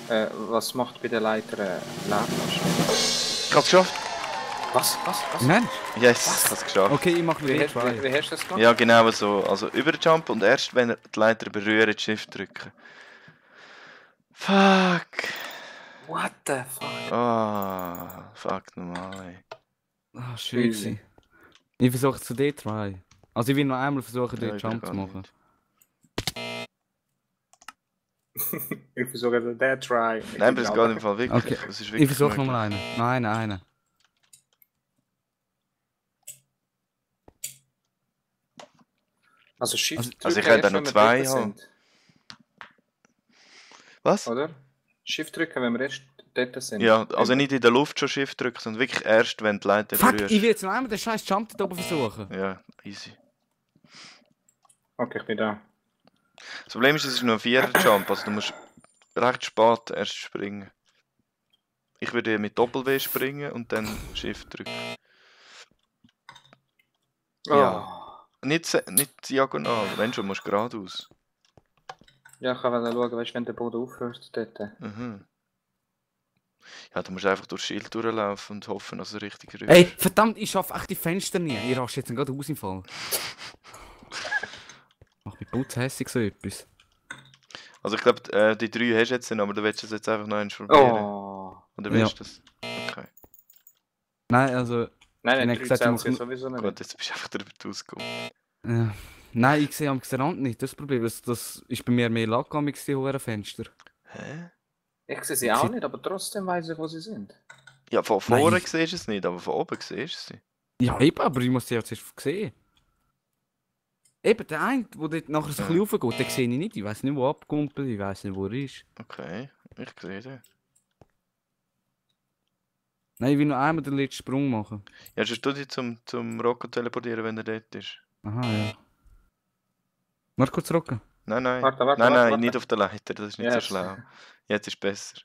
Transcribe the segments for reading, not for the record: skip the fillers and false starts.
Was macht bei der Leiter Lernlast? Ich hab's geschafft. Was? Nein? Yes, ich hab's geschafft. Okay, ich mache Wie wieder hast du das gemacht? Ja, genau so. Also über den Jump und erst wenn er die Leiter berührt, Shift drücken. Fuck. What the fuck? Ah, fuck nochmal. Ah, schön gewesen. Ich versuche zu dir try. Also ich will noch einmal versuchen, den ich Jump will zu gar machen. Ich versuche den Try. Nein, aber es geht im Fall wirklich. Okay, Es ist ich wirklich versuche möglich. nochmal einen. Nein, einen. Also Shift Also ich drücken hätte erst, noch wenn wir zwei dort haben. sind. Was? Oder? Shift drücken, wenn wir erst dort sind. Ja, also nicht in der Luft schon Shift drücken, sondern wirklich erst, wenn die Leiter Fuck, berührst. ich will jetzt noch einmal den scheiß Jump da oben versuchen. Ja, easy. Okay, ich bin da. Das Problem ist, es ist nur ein 4er-Jump, also du musst recht spät erst springen. Ich würde mit Doppel-W springen und dann Shift drücken. Ja. Nicht diagonal, wenn schon, musst du geradeaus. Ja, ich kann schauen, weißt, wenn der Boden aufhört dort. Mhm. Ja, du musst einfach durchs Schild durchlaufen und hoffen, dass er richtig rührt. Ey, verdammt, ich schaffe echt die Fenster nie. Ich raste jetzt gerade aus im Fall. Mach mich putzhässig so etwas. Also ich glaube, die 3 hast du jetzt nicht, aber du willst es jetzt einfach noch eins probieren. Oh. Oder willst du das? Okay. Nein, also... Nein, Ich hab gesagt, ich Celsius mach- sowieso nicht. Gut, jetzt bist du einfach drüber rausgekommen. Ja. Nein, ich sehe am Rand nicht. Das Problem ist, das ist bei mir mehr Lack am die hohen Fenster. Hä? Ich sehe sie auch nicht, aber trotzdem weiss ich, wo sie sind. Ja, von vorne Nein. siehst du es nicht, aber von oben siehst du sie. Ja, eben, aber ich muss sie ja zuerst sehen. Eben, der eine, der dort nachher so ein bisschen raufgeht, den sehe ich nicht. Ich weiß nicht, wo er abkumpelt, ich weiß nicht, wo er ist. Okay, ich sehe den. Nein, ich will noch einmal den letzten Sprung machen. Ja, sonst du dich zum Rocco teleportieren, wenn er dort ist. Aha, ja. Warte kurz, Rocco. Nein, nein. Warte, Nein, nicht auf der Leiter, das ist nicht so Jetzt. schlau. Jetzt ist besser.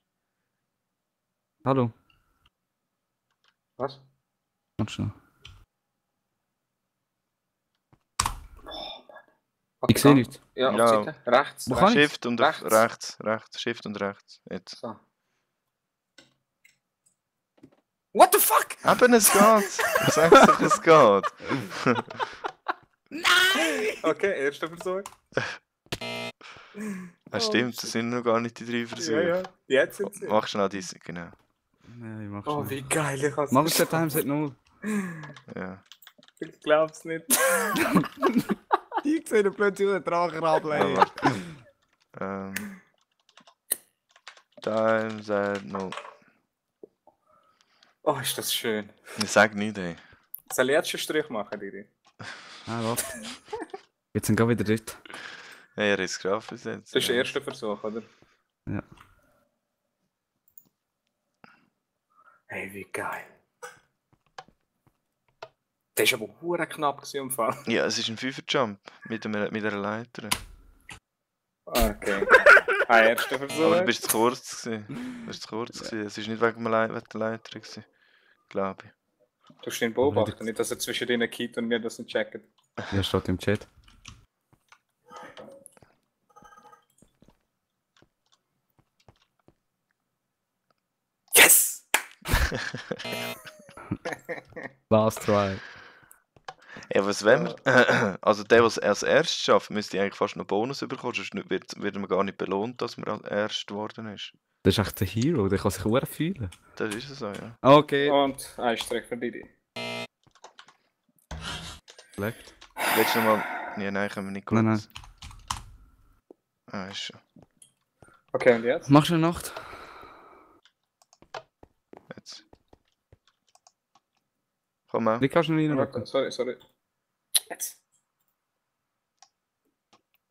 Hallo. Was? Warte schnell. Okay, Ich sehe dann- nichts. Ja, auf Ja. die Seite. Rechts. Wo rechts. kann ich? Shift und auf Rechts. rechts, Shift und rechts. Jetzt. So. What the fuck? Eben, es geht. Du sagst doch, es geht. Okay, erster Versuch. Ja, stimmt, das sind noch gar nicht die 3 Versuche. Jetzt sind sie. Mach schnell diese, genau. Ja, ich mach Oh, schon. wie geil, ich hab's Mach es der Timeset 0. Ja. Ich glaub's nicht. Ich sehe plötzlich den Drachen Ah, ablegen. warte. Time, set, no. Oh, ist das schön. Ich sag nicht, ey. Soll ich jetzt schon Strich machen, Diri? Ah, warte. Jetzt sind wir wieder dort. Hey, er ist geschafft bis jetzt. Das ist der erste Versuch, oder? Ja. Hey, wie geil. Der war aber hure knapp gewesen, im Fall. Ja, es ist ein 5er-Jump mit einer Leiter. Okay. Erster Versuch. Aber du bist zu kurz gewesen. Du bist zu kurz gewesen. Es ist nicht wegen der Leiter gewesen. Glaube ich. Du musst ihn beobachten, nicht, dass er zwischen denen geht und wir das nicht checken. Ja, steht im Chat. Yes! Last try. Ja, was wenn wir... Also der, der es als erstes schafft, müsste eigentlich fast noch Bonus bekommen, sonst wird man gar nicht belohnt, dass man als erst geworden ist. Das ist echt der Hero, der kann sich sehr fühlen. Das ist es so, ja. Okay. Und ein Strich für Didi. Legt. Willst du noch mal... Ja, nein, können wir nicht kurz. Nein, Ah, ist schon. Okay, und jetzt? Machst du eine Nacht? Jetzt. Komm mal. Wie kannst du noch rein? Warte, sorry. Jetzt.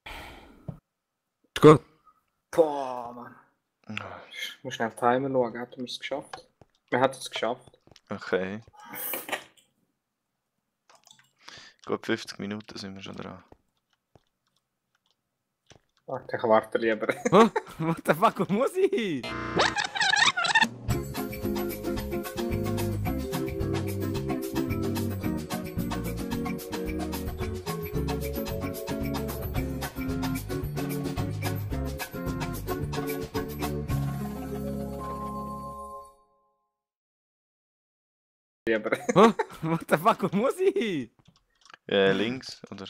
Ist gut. Boah, Mann. Ich muss schnell den Timer schauen, hat er es geschafft? Wir haben es geschafft. Okay. Gut 50 Minuten sind wir schon dran. Warte, ich warte lieber. Oh, what the fuck, wo muss ich? Aber Hä? What the fuck, wo muss ich? Links, oder?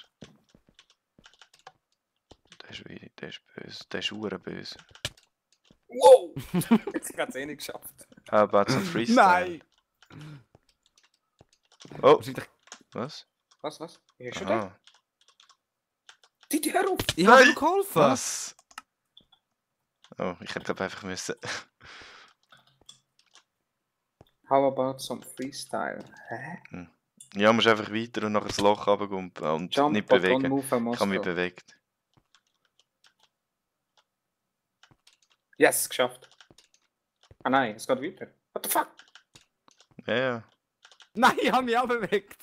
Der ist böse. Der ist böse. wow! Jetzt hat es eh nicht geschafft. How about some Freestyle? Nein! Oh, Wahrscheinlich- was? Was? Ich bin schon da. Aha. Die hör auf! Ich habe Nein! dir geholfen! Was? Oh, ich hätte glaube einfach müssen. How about some freestyle? Hä? Ja, musst einfach weiter und nachher das Loch runtergumpen und Jump, nicht but don't bewegen. move a Ich habe mich muscle. bewegt. Yes, geschafft. Ah nein, es geht weiter. What the fuck? Ja, ja. Nein, ich habe mich auch bewegt!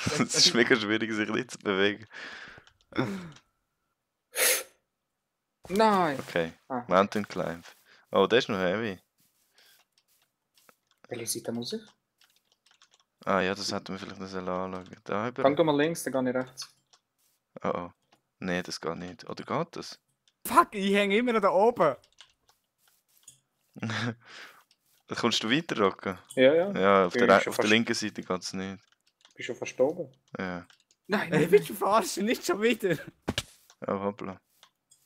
Es ist mega schwierig, sich nicht zu bewegen. Nein! Okay, Ah. Mountain Climb. Oh, der ist noch heavy. Welche Seite muss ich? Ah ja, das hätten wir vielleicht noch anschauen. Da über. Fang du mal links, dann gehe ich rechts. Oh oh. Nee, das geht nicht. Oder geht das? Fuck, ich hänge immer noch da oben! Da kommst du weiter, Rocker? Ja, ja. Ja, auf Bin der, schon auf der fast- linken Seite geht es nicht. Bist schon verstorben? Ja. Nein, Ey, willst du verarschen? Nicht schon wieder! Oh, hoppla.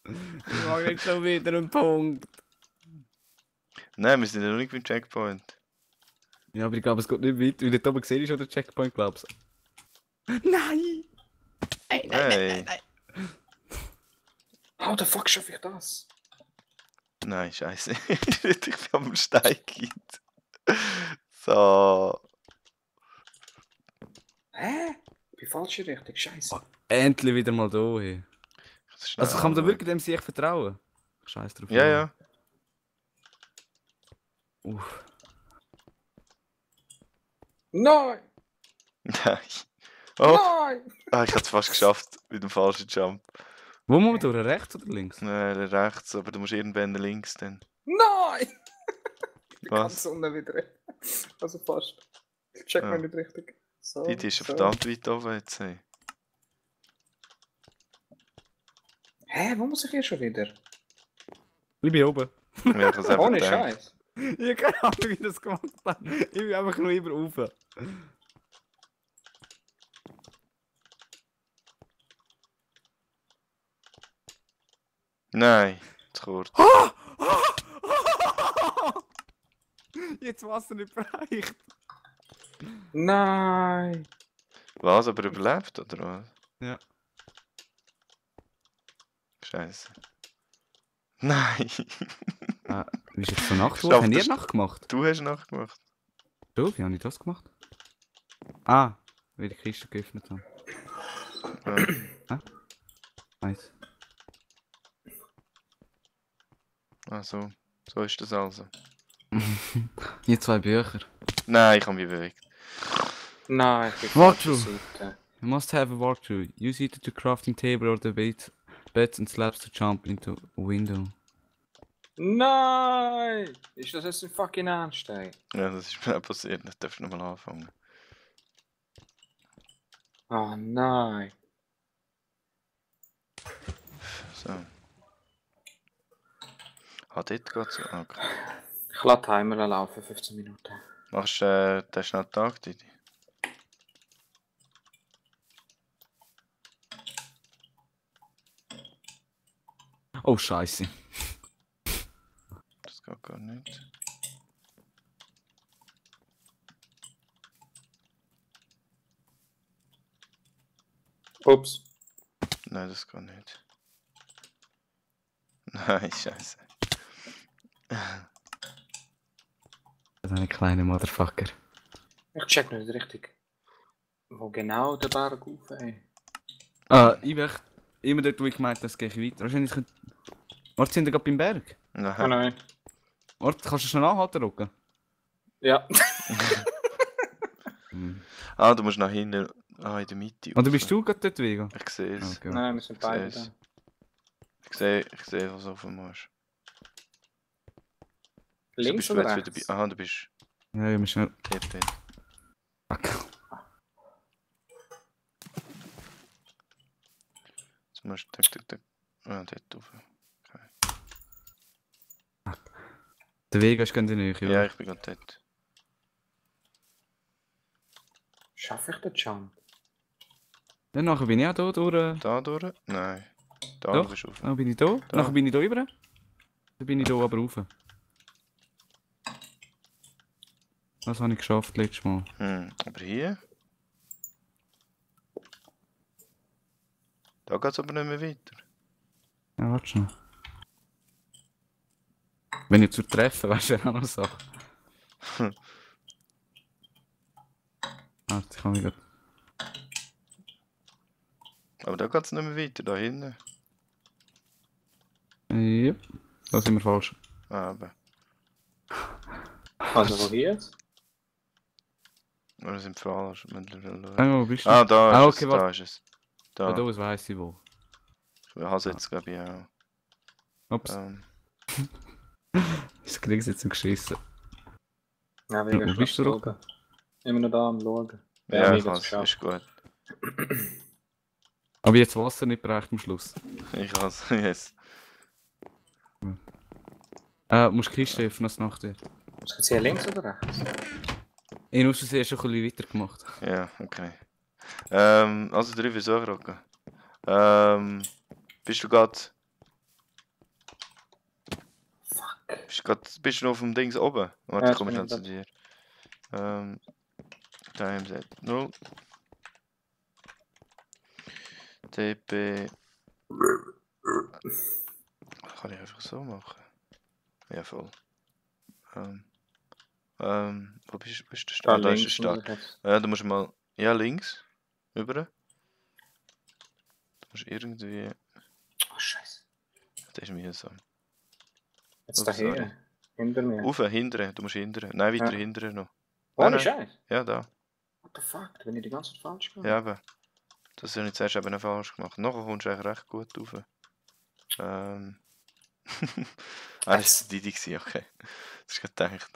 Ich mag nicht schon wieder einen Punkt! Nein, wir sind ja noch nicht beim Checkpoint. Ja, aber ich glaube, es geht nicht weiter, weil dort oben gesehen ist, oder Checkpoint, glaubst du? Nein! Ey, Hey. How the fuck schaffe ich das? Nein, scheiße. Ich bin am Steigen. So. Hä? Ich bin falsche Richtung, scheiße. Endlich wieder mal da, hey. Schnell Also kann man da anschauen. wirklich dem sich vertrauen? Scheiß drauf. Ja, ja. Uff. Nein! Nein. Oh, Nein! ah, ich habe es fast geschafft mit dem falschen Jump. Wo muss man durch? Rechts oder links? Nein, rechts, aber du musst irgendwann links dann. Nein! Ich bin Was? ganz unten wieder. Also fast. Ich check Ja. mal nicht richtig. So, Die ist ja so. verdammt weit oben jetzt. Hey. Hä, wo muss ich hier schon wieder? Ich bin oben. Ja, ich hab's einfach Ohne gedacht. Scheiß. Ich habe keine Ahnung, wie das gemacht hat. Ich bin einfach nur immer rauf. Nein, zu kurz. Jetzt Wasser nicht bereicht. Nein! Was, aber überlebt, oder was? Ja. Scheiße. Nein. Ah, wie ist jetzt so Nacht? Schafft Haben ihr das- Nacht gemacht? Du hast nachgemacht. So, wie habe ich das gemacht? Ah, weil die Kiste geöffnet haben. Ja. Nice. Ah, so. So ist das also. Hier 2 Bücher. Nein, ich habe mich bewegt. Nein, ich bin Walkthrough. falsche Seite. You must have a walkthrough. Use either the crafting table or the beds and slabs to jump into a window. Nein! Ist das jetzt ein fucking Ernst, ey? Ja, das ist mir auch passiert. Das darfst du nochmal anfangen. Oh nein. So. Ah, dort geht's. Ah, okay. Ich lasse Timer laufen, 15 Minuten. Machst du den schnell Tag, Didi? Oh, Scheiße. Das geht gar nicht. Ups. Nein, das geht nicht. Nein, scheiße. Das ist ein kleiner Motherfucker. Ich check nicht richtig. Wo genau der Berg auf, ey? Ah, ich bin immer dort, wo ich gemeint habe, das gehe ich weiter. Wahrscheinlich könnte... Warte, sind wir gerade beim Berg? Oh Nein. nein. Warte, kannst du schnell anhalten, Rocken? Ja. Hm. Ah, du musst nach hinten. Ah, in der Mitte. Oder bist du gerade dort, Vigo? Ich sehe es. Okay. Nein, wir sind beide Ich da. seh's. Ich sehe, was auf dem musst. Links bist du oder jetzt rechts? wieder bei. Aha, du bist Ja, ich muss schnell... dort. Fuck. Jetzt musst du. Ah, dort rauf. Der Weg ist ganz in die Nähe, Ja, ich bin gerade dort. Schaffe ich den Jump? Dann nachher bin ich auch hier durch. Da durch? Nein. Da Doch, bist du auf. dann bin ich hier. Da. Nachher bin ich hier rüber. Dann bin ich hier aber rauf. Das habe ich geschafft letztes Mal. Aber hier? Da geht es aber nicht mehr weiter. Ja, warte schon. Wenn ich zu treffen, weißt du ja auch noch Sache. Warte, ich kann mich grad... Aber da geht es nicht mehr weiter, da hinten. Ja, da sind wir falsch. Aber. Also wo jetzt? Wir sind falsch. Wo bist du? Ah, da Ah, ist okay, es. warte. Da ist es. Ja, Da. da weiss ich wo. Ich habe es jetzt, glaube ich, auch. Ups, ich krieg's jetzt im Geschissen. Ja, Wo bist du, schauen. Immer noch da am Schauen. Ja, mega ich zu has, schaffen. ist gut. Aber jetzt Wasser nicht bereicht am Schluss. Ich has, yes. Musst die Kiste öffnen, als Nacht wird. Muss ich jetzt hier links oder rechts? Ich muss es erst schon ein bisschen weitergemacht. Ja, okay. Also drei Versuche, Rocco. Bist du gerade... Fuck. Bist du noch auf dem Dings oben? Warte, Ja, ich komme jetzt schnell bin zu dir. Timeset 0. TP... Kann ich einfach so machen? Ja, voll. Wo bist du? Da Da ist der links. Start. muss ich jetzt- Ja, du musst mal... Ja, links. Über. Du musst irgendwie... Oh, Scheiße. Das ist mühsam. Jetzt Oh, daher. sorry. Hinter mir. Rauf, hindern. Du musst hindern. Nein, weiter Ja. hindern noch. Ohne nein. Scheiß. Ja, da. What the fuck? Da bin ich die ganze Zeit falsch gegangen. Ja, aber. Das habe ich zuerst eben noch falsch gemacht. Nachher kommst du eigentlich recht gut rauf. Das war die Idee, okay. Das ist gedacht.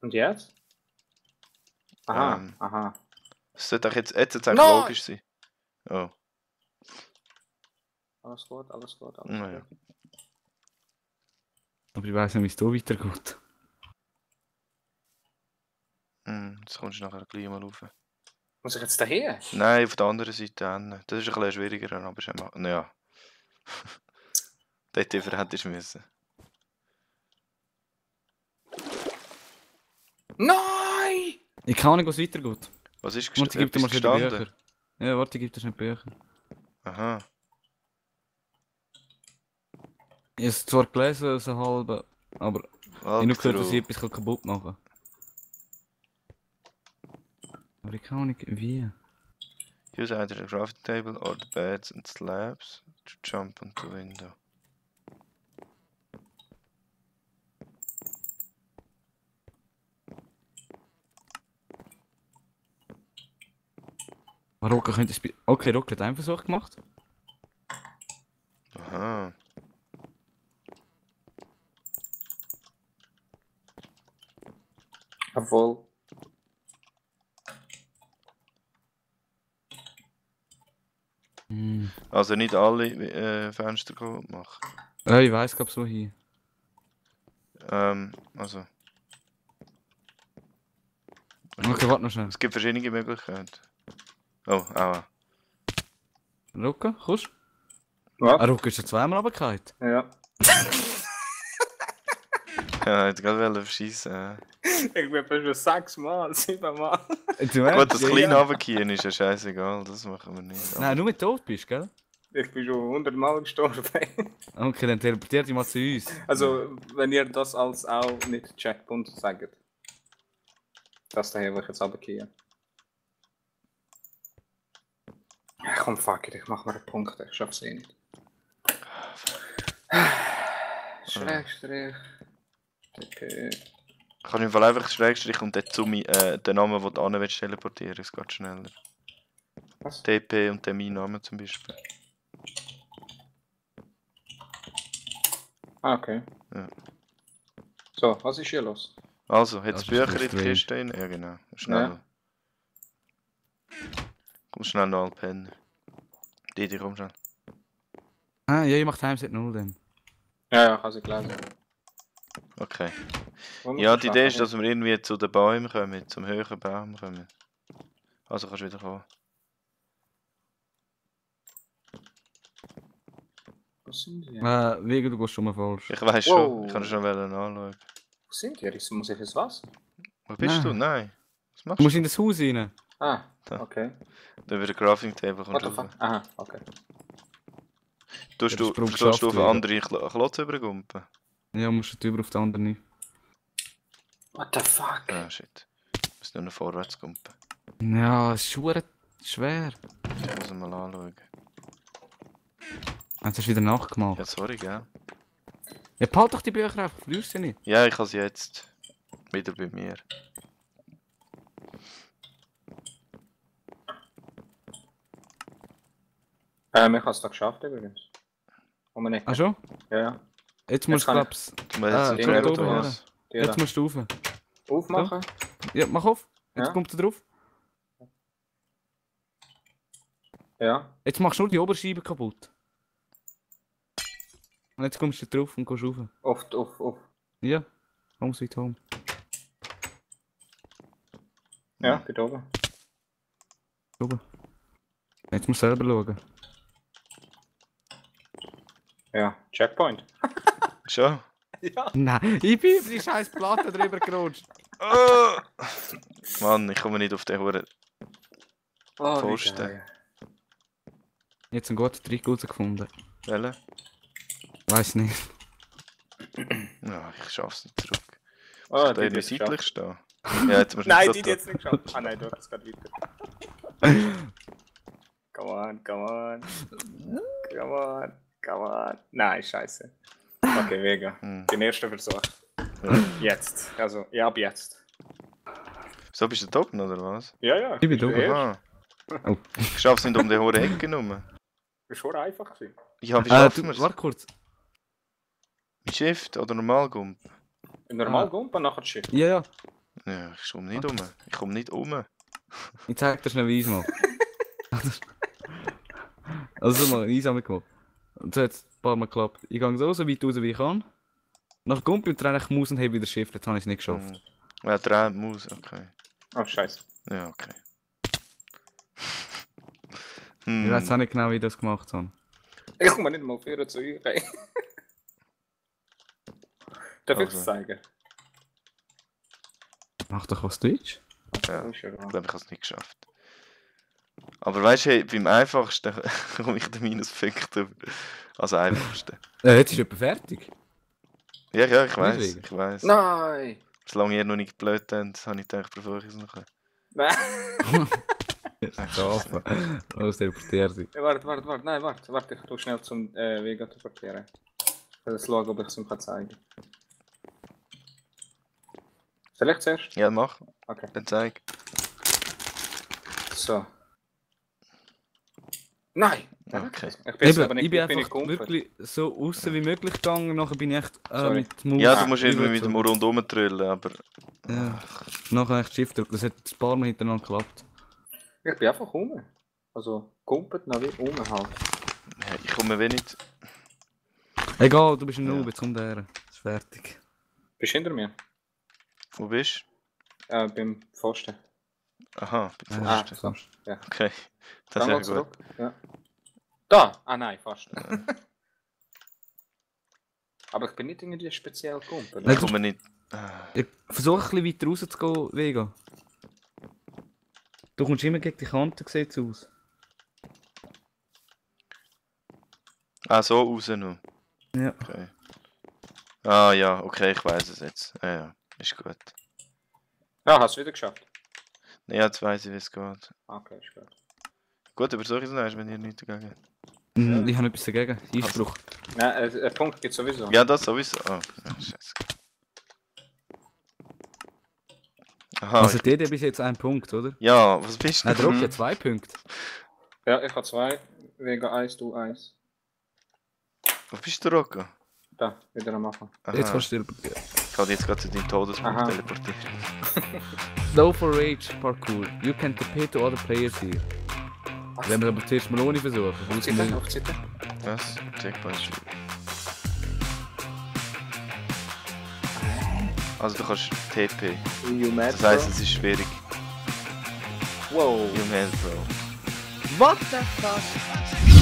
Und jetzt? Aha, Ähm. aha. Es sollte jetzt eigentlich Nein! logisch sein. Oh, Alles gut, alles gut, alles naja. gut. Aber ich weiss nicht, wie es hier weitergeht. Jetzt kommst du nachher gleich mal rauf. Muss ich jetzt daher? Nein, auf der anderen Seite hin. Das ist ein bisschen schwieriger, aber ist immer... Naja. Dort tiefer hättest du müssen. Nein! Ich kann nicht, was weitergeht. Was ist Warte, gib dir mal etwas schnell die gestanden? Bücher. Ja, warte, gib dir schnell die Bücher. Aha. Ich habe es zwar gelesen, so halb, aber ich habe nur gehört, dass ich etwas kaputt machen kann. Aber ich kann nicht, wie? Use either the crafting table or the beds and slabs to jump on the window. Rocco könnte es... Okay, Rocco hat einen Versuch gemacht. Aha. Obwohl. Hm. Also nicht alle Fenster kaputt machen. Ja, ich weiss, glaube so hier. Also. Okay, warte noch schnell. Es gibt verschiedene Möglichkeiten. Oh, aua. Rocco, kommst du? Was? Ah, Rocco ist ja zweimal runtergefallen. Ja. Ja, ich wollte verschießen. Ich bin etwa schon 6 Mal, 7 Mal. Gut, das kleine runtergehen ist ja scheißegal, das machen wir nicht. Nein, nur mit tot bist, gell? Ich bin schon 100 Mal gestorben. Okay, dann teleportiert dich mal zu uns. Also, wenn ihr das als auch nicht Checkpoint sagt. Das daher will ich jetzt runtergehen. Ja, komm, fuck it, ich mach mal einen Punkt, ich schaff's eh nicht. Schrägstrich. TP. Ich kann im Fall einfach Schrägstrich und dann zu den Namen, den du an willst, teleportieren, es geht schneller. Was? TP und dann mein Name zum Beispiel. Ah, okay. Ja. So, was ist hier los? Also, hat Das es ist Bücher in strange. der Kiste drin? Ja, genau. Schnell. Komm schnell noch pennen. Didi, komm schnell. Ah, ja, ich mach Timeset 0 dann. Ja, ich habe sie gelesen. Okay. Wo muss Ja, ich die Idee ist, schlafen? dass wir irgendwie zu den Bäumen kommen, zum höheren Baum kommen. Also kannst du wieder kommen. Was sind die? Wegen, du gehst schon mal falsch. Ich weiß schon, ich kann es schon anschauen. Wo sind die? Muss ich ins Wasser? Wo bist du? Nein. Nein. Was Du machst musst du? in das Haus rein. Ah, Da. okay. Da wird ein Crafting Table What kommt the rauf. fuck? Aha, okay. Tust Der du Sprung tust du geschafft auf wieder. andere Klotze übergumpen? Ja, musst du über auf die andere nicht. What the fuck? Ah, shit. Ich muss nur noch vorwärts gumpen. Ja, es ist verdammt schwer. Ich muss ihn mal anschauen. Jetzt hast du wieder nachgemacht. Ja, sorry, gell? Ja, behalt doch die Bücher auf, verlierst sie nicht. Ja, ich habe sie jetzt wieder bei mir. Ich habe es doch geschafft übrigens. Um nicht. Ach schon? Ja, ja. Jetzt musst du, kann ich- glaub's... Du meinst die jetzt nehmen Trap oben oder her. was? Die Jetzt da. musst du rauf. Aufmachen. Ja, mach auf. Jetzt Ja. kommt er drauf. Ja. Jetzt machst du nur die Oberscheibe kaputt. Und jetzt kommst du drauf und gehst rauf. Auf. Ja. Home sweet home. Ja, geht oben. Oben. Jetzt musst du selber schauen. Ja, Checkpoint. Schon? Ja. Nein, ich bin über die scheiß Platte drüber gerutscht. Oh! Mann, ich komme nicht auf den Huren. Oh, wie Pfosten. geil. Jetzt einen guten Trick rausgefunden. Welchen? Weiß nicht. Ja, ich schaff's nicht zurück. Oh, Da die irgendwie hat es seitlich geschafft. stehen. Ja, jetzt musst du Nein, nicht die so hat es nicht geschafft. Ah nein, du hast es gerade weiter. Come on, come on. Come on, come on. Nein, scheiße. Okay, mega. Hm. Den ersten Versuch. Ja. Jetzt. Also, ja, ab jetzt. So bist du da oben, oder was? Ja, ja. Ich bin bist du oben. erst. Aha. Oh. Ich schaff's nicht um den hohen Ecke rum. Das war schon einfach gewesen. Ja, wie schaffen wir's? Warte kurz. Mit Shift oder Normalgump? Im Normal Gumpen, nachher das Schiff. Ja, ja. Ja, ich komme nicht um. Ich komme nicht um. Ich zeig dir schnell, wie ich es mache. Also mal, einsam gemacht. Und so hat es ein paar Mal geklappt. Ich gehe so weit raus, wie ich kann. Nach Gumpi und drehe ich Maus und habe wieder Shift. Jetzt habe ich es nicht geschafft. Hm. Ja, 3 Maus, okay. Oh, scheiße. Ja, okay. Ich weiß auch nicht genau, wie ich das gemacht habe. Ich komme nicht mal führen zu euch. Ey. Darf ich Also. es zeigen? Mach doch was Deutsch. Ja. Oh, ist ja Ich wahr. glaube, ich habe es nicht geschafft. Aber weißt du, hey, beim einfachsten komme ich den Minuspunkt über. Also einfachsten. Jetzt ist jemand fertig. Ja, ja, ich weiß. Deswegen. Ich weiß. Nein! Solange ihr noch nicht blöd habt, habe ich gedacht, bevor ich es noch. Nein! Schafen. Los, teleportiert sich. Ja, warte. Nein, warte. Ich tue schnell zum Vega teleportieren. Ich will jetzt schauen, ob ich es ihm zeigen kann. Soll ich zuerst? Ja, mach. Okay. Dann zeig. So. Nein! Okay. Ich bin jetzt aber Eben, nicht, ich bin nicht einfach gehumpelt. wirklich so außen wie möglich gegangen. Nachher bin ich echt Sorry. mit Maus. Ja, du musst irgendwie rüber mit dem gezogen. rundum trüllen, aber. Ja. Nachher echt Shift drücken. Das hat ein paar Mal hintereinander geklappt. Ich bin einfach rum. Also, kumpelt noch wie rum halt. Ja, ich komme wenig. Egal, du bist ein Ja. Noob, jetzt kommt er. Ist fertig. Bist du hinter mir? Wo bist Beim Pfosten. du? Aha, bei Ah, Pfosten. so. Ja. Okay. Das Dann mal ist ja gut. zurück. Ja. Da! Ah nein, fast. Aber ich bin nicht irgendwie speziell kumpelt. Nein, Ich komme nicht. Ah, Ich versuche ein bisschen weiter rauszugehen, Vega. Du kommst immer gegen die Kante, sieht es aus. Ah, so raus noch. Ja. Okay. Ah ja, okay, ich weiß es jetzt. Ja, ist gut. Ja, hast du wieder geschafft? Ja, jetzt weiß ich, wie es geht. Okay, ist gut. Gut, aber soll ich es noch, wenn ihr nichts dagegen habt? Ich habe etwas dagegen. Einspruch. Nein, einen Punkt gibt es sowieso. Ja, das sowieso. Oh, ja, scheiße. Aha, Also ich, der bis jetzt ein Punkt, oder? ja, was bist du? Nein, der Rocky hat 2 Punkte. Ja, ich habe 2. Wegen 1, du 1. Wo bist du, Rocco? Da, wieder am Anfang. Aha, Jetzt kannst du dir... ich habe jetzt gerade zu deinem Todespunkt Aha. teleportiert. Slow for Rage Parkour. You can compete to other players here. Wenn wir aber zuerst mal ohne versuchen. Auf Zitten, auf Zitten. Was? Checkpoint ist schwierig. Also du kannst TP. You mad, Das heisst, es ist schwierig. Wow. Junge, Bro. What the fuck?